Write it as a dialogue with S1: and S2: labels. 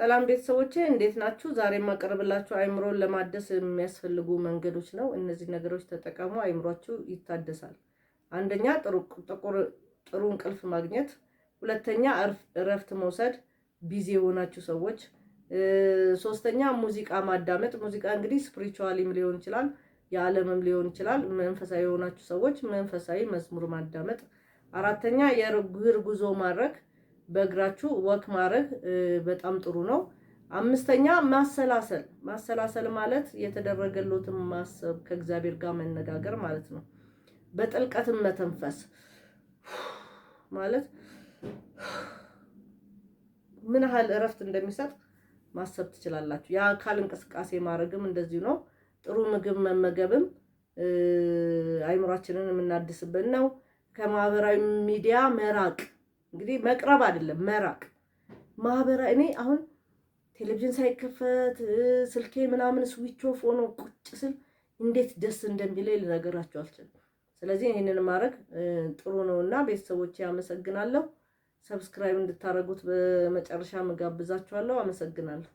S1: ሰላም ቤተሰቦቼ፣ እንዴት ናችሁ? ዛሬ የማቀርብላችሁ አይምሮን ለማደስ የሚያስፈልጉ መንገዶች ነው። እነዚህ ነገሮች ተጠቀሙ፣ አይምሯችሁ ይታደሳል። አንደኛ ጥሩ እንቅልፍ ማግኘት፣ ሁለተኛ እረፍት መውሰድ፣ busy የሆናችሁ ሰዎች፣ ሶስተኛ ሙዚቃ ማዳመጥ። ሙዚቃ እንግዲህ spiritually ም ሊሆን ይችላል፣ የዓለምም ሊሆን ይችላል። መንፈሳዊ የሆናችሁ ሰዎች መንፈሳዊ መዝሙር ማዳመጥ። አራተኛ የእግር ጉዞ ማድረግ፣ በእግራችሁ walk ማድረግ በጣም ጥሩ ነው። አምስተኛ ማሰላሰል። ማሰላሰል ማለት የተደረገሎትን ማሰብ፣ ከእግዚአብሔር ጋር መነጋገር ማለት ነው። በጥልቀትም መተንፈስ ማለት ምን ያህል እረፍት እንደሚሰጥ ማሰብ ትችላላችሁ። የአካል እንቅስቃሴ ማድረግም እንደዚሁ ነው። ጥሩ ምግብ መመገብም አይምሯችንን የምናድስበት ነው። ከማህበራዊ ሚዲያ መራቅ፣ እንግዲህ መቅረብ አይደለም፣ መራቅ። ማህበራዊ እኔ አሁን ቴሌቪዥን ሳይከፈት፣ ስልኬ ምናምን switch off ሆኖ ቁጭ ስል እንዴት ደስ እንደሚለኝ ልነግራችሁ አልችልም። ስለዚህ ይህንን ማድረግ ጥሩ ነው እና ቤተሰቦቼ፣ አመሰግናለሁ። Subscribe እንድታደርጉት በመጨረሻ መጋብዛችኋለሁ። አመሰግናለሁ።